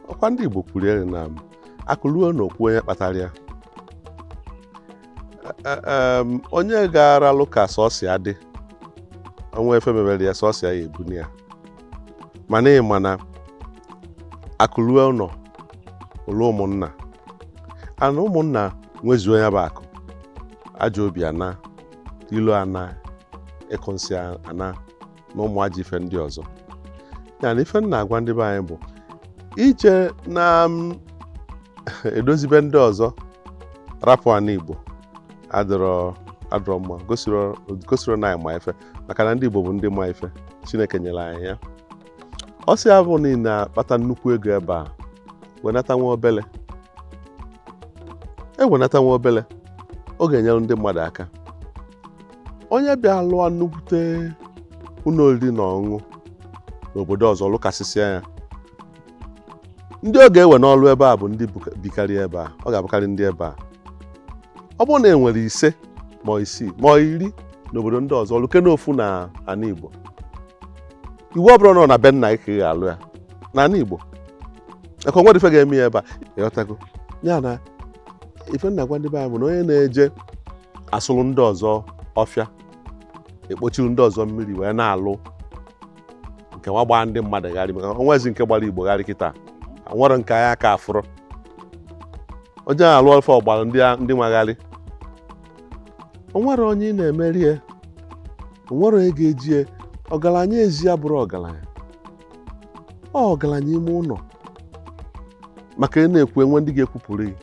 Ọkwa ndị Igbo kwuru ya na akụ luo n'okwu onye kpatara ya. Onye ga-aralụ ka sọsọ ya dị, onwe efe mebere ya, sọsọ ya ya ebuni ya. Mana ị ma na akụ luo ụlọ ụlọ ụmụnna ana ụmụnna nwezuo ya bụ akụ, ajọ obi ana, ilu ana, ịkụ nsị ana, na ụmụ ajọ ife ndị ọzọ. Ya na ife m na-agwa ndị be anyị bụ ije na edozibe ndị ọzọ rapụ ana Igbo adịrọ adịrọ mma. Gosiro gosiro na anyị ma ife, maka na ndị Igbo bụ ndị ma ife. Chineke nyere anyị ya. Ọ sị ya bụ na ị na-akpata nnukwu ego ebe a, wenata nwa obele, ewenata nwa obele, ọ ga-enyere ndị mmadụ aka. Onye bịa lụọ nnukwute ụlọ oriri na ọṅụṅụ n'obodo ọzọ, lụkasịsịa ya, ndị ọ ga-ewe n'ọrụ ebe a bụ ndị bikarị ebe a. Ọ ga-abụkarị ndị ebe a. Ọ bụrụ na e nwere 5 ma 6 ma 10 n'obodo ndị ọzọ, lụke n'ofu na ana Igbo. Iwu ọ bụrụ na ọ na be nna gị ka ị ga-alụ ya n'ala Igbo, ekwe nwere ife ga-eme ya ebe a. Ịghọtago? Ya na ife nna gwa ndị be anyị bụ na onye na-eje asụrụ ndị ọzọ ọfịa, ekpochiri ndị ọzọ mmiri wee na-alụ nke nwa gbaa ndị mmadụ gharị, maka onwezi nke gbara Igbo gharị kịta, nwere nke anyị aka afụrụ. Onye na-alụ ọfọ ọgbara ndị nwagharị, o nwere onye ị na-emeri ya, o nwere onye ga-eji ya. Ọgaranya ezi ya bụrụ ọgaranya, ọ ọgaranya ime ụlọ, maka ị na-ekwu enwe ndị ga-ekwupụrụ gị.